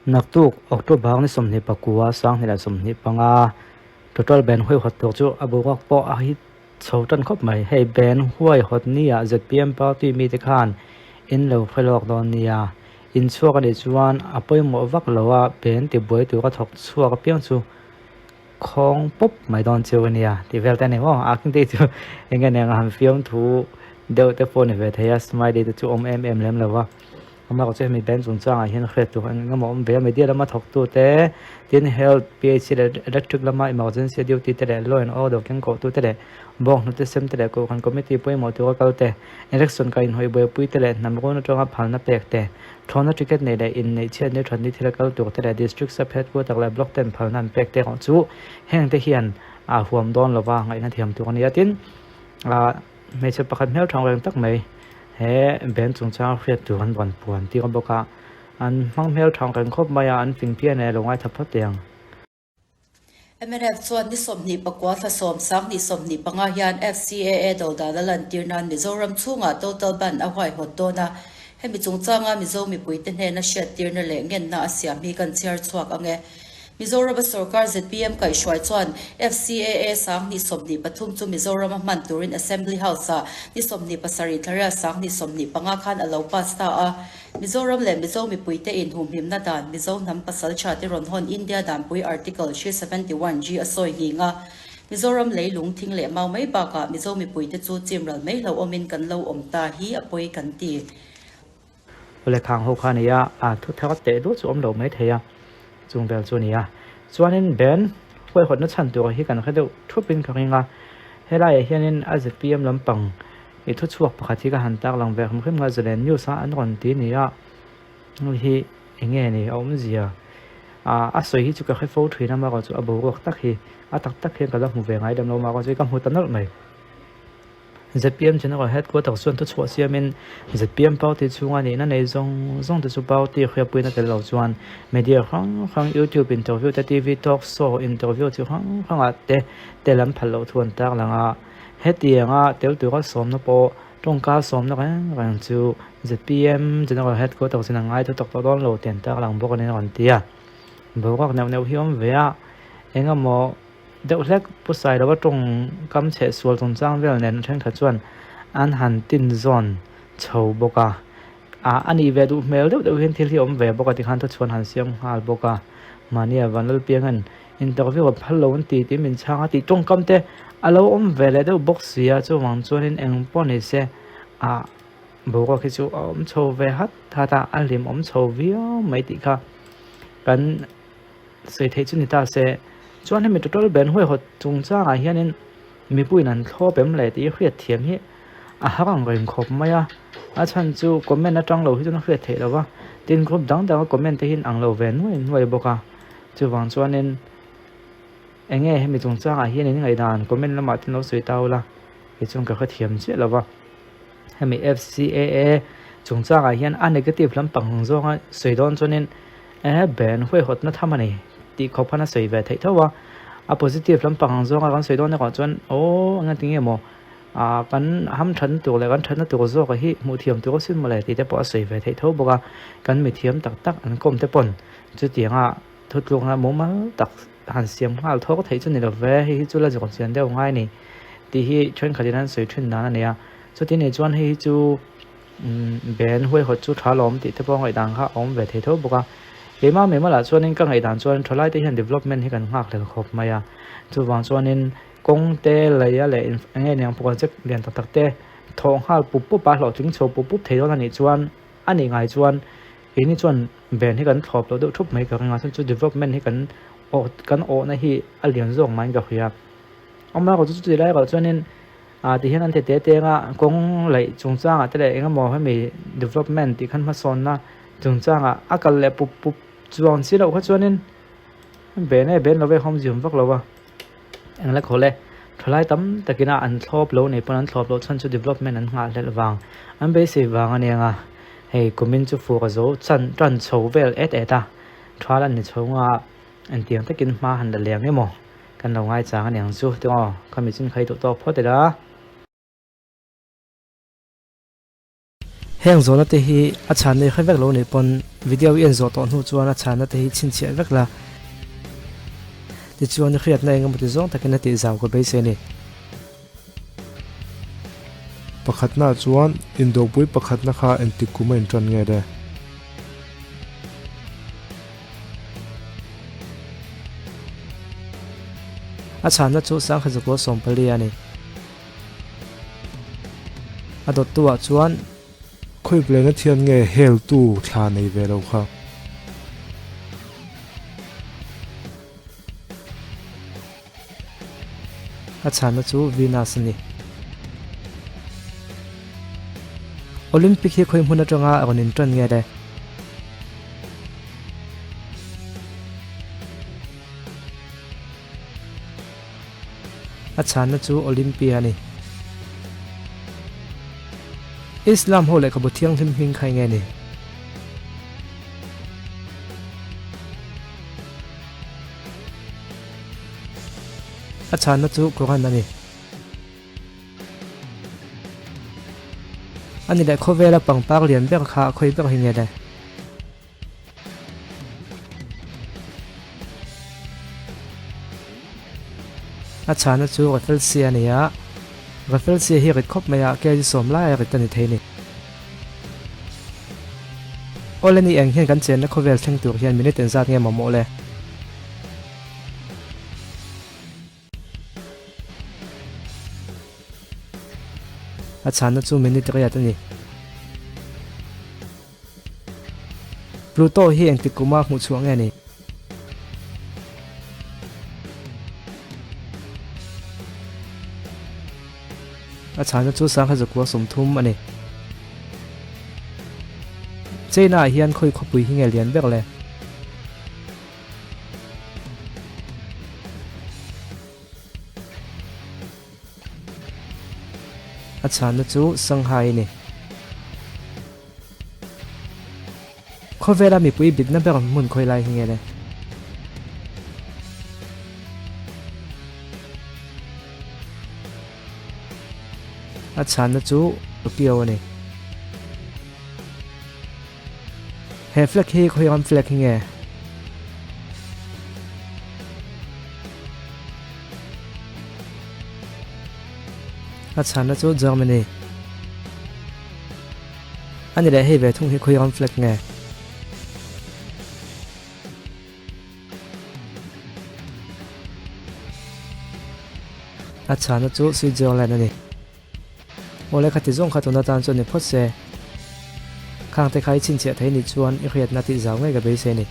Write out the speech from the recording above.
Naktuk October ni 29 2025 total ban huaihawt tur chu a boruak pawh a hit chho tan khawp mai. Hei ban huaihawt nia zpm party mite khan in lo hre lawk dawn nia. Inchhuak a nih chuan a pawimawh vak lo a, ban tibuai tura thawk chhuak apiang chu khawng pawp mai dawn chiu a nia tih vel te a ni maw? A kingte chu eng nge nia han fiamthu deuh te pawh a ni ve thei a, smiley te chu awm em em lem lo va. Amah chu hemi bank chungchangah hian hriat tur eng emaw awm ve a, media lama thawktu te, tin health, PHC leh electric lama emergency duty te leh law and order keng kohtu te leh bawng hnute sem te leh kohhran committee pawimawh tura kal te, election ka inhawih buaipui te leh hnam run atanga phalna pek te, thlawhna ticket neih leh inneih chhiat ni that ni thila kal tur te leh district sub headquarter leh block ten phalna an pek te erawh chu heng te hian a huam dawn lova ngaihna thiam tur a ni a, tin ah hmeichhe pakhat hmel thang reng tak mai he band chungchang hriat tur an rawn puan tir bawk a, an hmang hmel thang reng khawp mai a, an fing phian e lo ngaithla phawt teh ang. Mnf chuan ni 24 thla 10, 2025 hian FCAA dodal a lantir nan Mizoram chhungah total ban a huaihawt dawn a, hemi chungchanga Mizo mipuite hnena hriattirna leh ngenna a siam hi kan chhiar chhuak ang e. Mizorama sorkar zpm kaihhruai chuan FCAA 2023 chu Mizorama hman turin Assembly House-ah ni 27 thlaria 2025 khan a lo pass ta a. Mizoram leh Mizo mipuite inhumhimna dan Mizo hnam pasaltha te rawn hawn India danpui Article 371 G a sawi nghing a. Mizoram leilung thing leh mau mai bakah Mizo mipuite chu chimral mai hlauhawmin kan lo awm ta hi a pawi kan ti. Awle khang ho kha a ni a, a thu thar teh duah chu awm lo mai thei a, chung vel chu a ni a. Chuanin Ben huaihawtna chhan tur hi kan hre deuh thupin ka ring a, helaiah hianin a zpm lampang I thuchhuak pakhat hi ka han tak lang ve hrim hrim nga Zalen News a an rawn ti ni a, hei hi eng nge ni a awmzia ah a sawi hi chu ka hre fo thin a marawh chu a boruak tak hi a tak tak hian ka la hmu ve ngai lem lo marawh chu ka hmu ta nawlh mai. Zpm General Headquarter chuan thuchhuah siamin zpm party chhunga nihna nei zawng zawng te chu party hriatpuina tel lo chuan media hrang hrang YouTube interview te TV talk show interview chi hrang hrangah te tel an phal loh thu an tarlang a. Hetianga tel tura sawmna pawh tawngka sawmna reng reng chu zpm General Headquarters in a ngai thu tak tawh dawn lo tih an tar lang bawk a ni a rawn ti a. Boruak neuh neuh hi a awm ve a, engemaw deuh hlek pu sai lova tawngkam chheh sual chungchang vel nen thenkhat chuan an han tin zawn chho bawk a. Ah a nih ve duh hmel deuh deuh hian thil hi a awm ve bawk a tikhan thuchhuan han siam nghal bawk a. Mahnia Vanlalpianga'n Interview a phal lo an ti tih min chhang a tih tawngkam te a lo awm ve leh deuh bawk si a, chuvang chuanin eng pawh ni se ah boruak hi chu a awm chho ve hat hat a, a hlim awm chho viau mai tih kha kan sawi theih chu ni ta se. Chuan hemi total ban huaihawt chungchangah hianin mipuiin an thlawp em le tih hriat thiam hi a har ang reng khawp mai a, a chhan chu comment atang lo hi chuan a hriat theih loh va, tin group dang danga comment te hian ang lo ve nuai nuai bawk a. Chuvang chuanin eng nge hemi chungchangah hian in ngaihdan comment lamah te lo sawi ta ula, kei chuan ka hrethiam chiah lo va. Hemi FCAA chungchangah hian a negative lampang zawnga sawi dawn chuanin e ben huaihawtna tham a ni tih khawp khan a sawi ve theih tho a, a positive lampang zawnga kan sawi dawn erawh chuan aw eng ati nge maw ah kan hamthatna tur leh kan thatna tur zawk hi hmuh thiam tur asin mawle tih te pawh a sawi ve theih tho bawk a, kan mithiam tak tak an kawm te pawn Chutianga thutlukna mumal tak han siam nghal thawk theih chu ni lo ve, hei hi chu la zawh chian deuh ngai a ni tih hi thenkhatin an sawi thin dan a ni a. Chuti nih chuan hei hi chu ben huaihawt chu tha lawm tih te pawh ngaihdan kha a awm ve thei tho bawk a. Keimah mai malah chuanin ka ngaihdan chuan thalaite hian development hi kan nghak hlel khawp mai a. Chuvang chuanin kawng te leia leh eng nge niang project lian tak tak te thawh nghal pup pup a hlawhtling chho pup pup thei dawn a nih chuan a nih ngai chuan keini chuan Ben hi kan thlawp loh deuh thup mai ka ring a, chuan chu development hi kan awh kan awhna hi a lian zawk maiin ka hria. Amaherawh chu chuti lai erawh chuanin ah ti hian an ti te te anga kawng laih chungchangah te leh eng emaw hemi development tih khan hmasawnna chungchangah a kal leh pup pup chuang si loh kha chuanin Ben e ben lo ve hawm ziam vak lo a, eng la khawl e thalai tam takina an thlawp lo nei pawn an thlawp loh chhan chu development an nghah hlelh vang an beisei vang a nia. Hei kumin chu fur a zo chan tan chho vel et et a, thal an ni chho nga engtiang takin hma han la leng emaw kan lo ngaichang a niang chu tih aw khami chin khai duh tawk phawt ila. Heng zawhna te hi a chhanna i hre vek lo nih pawn video i en zawh tawh hnu chuan a chhanna te hi chhinchhiah vek la. Tichuan i hriatna eng emaw ti zawng takin a tih zau ka beisei a ni. Pakhatna chuan indopui pakhatna kha engtik kum a inṭan nge le? A chhanna chu Sangkhazakual sawmpali a ni. A dawttu ah chuan. Khawi planet hian nge hel tu thla nei ve lo kha? A chhanna chu Venus a ni. Olympic hi khawi hmun atanga a rawn intan nge le? A chhanna chu Olympia a ni. Islam ho lehkhabu thianghlim hming kha enge ni? A chhanna chu Quran a ni. A ni leh khawvela pangpar lian ber kha a khawi ber hi nge le? A chhana chu Rafelsia a ni a, Rafelsia hi rit khawp mai a, kg sawm lai a rit a ni thei a ni. Awle ni eng hian kan chenna khawvel thleng tur hian minute engzat nge mamawh le? A chhanna chu minute riat a ni. Pluto hi engtik kuma hmuh chhuah nge ni? A chhanna chu sangha zakua 30 a ni. China ah hian khawi khawpui hi nge lian ber le? A chhanna chu Shanghai a ni. Khawvela mipui bitna ber hmun khawi lai hi nge le? A chhanna chu Tokyo a ni. He flag hi khawi ram flag hi nge? A chhanna chu Germany. A ni leh hei ve thung hi khawi ram flag nge? A chhanna chu Switzerland a ni. Awle khati zawng kha tuna tan chuan ni phawt se. Khangte kha i chhinchhiah thei nih chuan i hriatna tih zau ngei ka beisei a ni.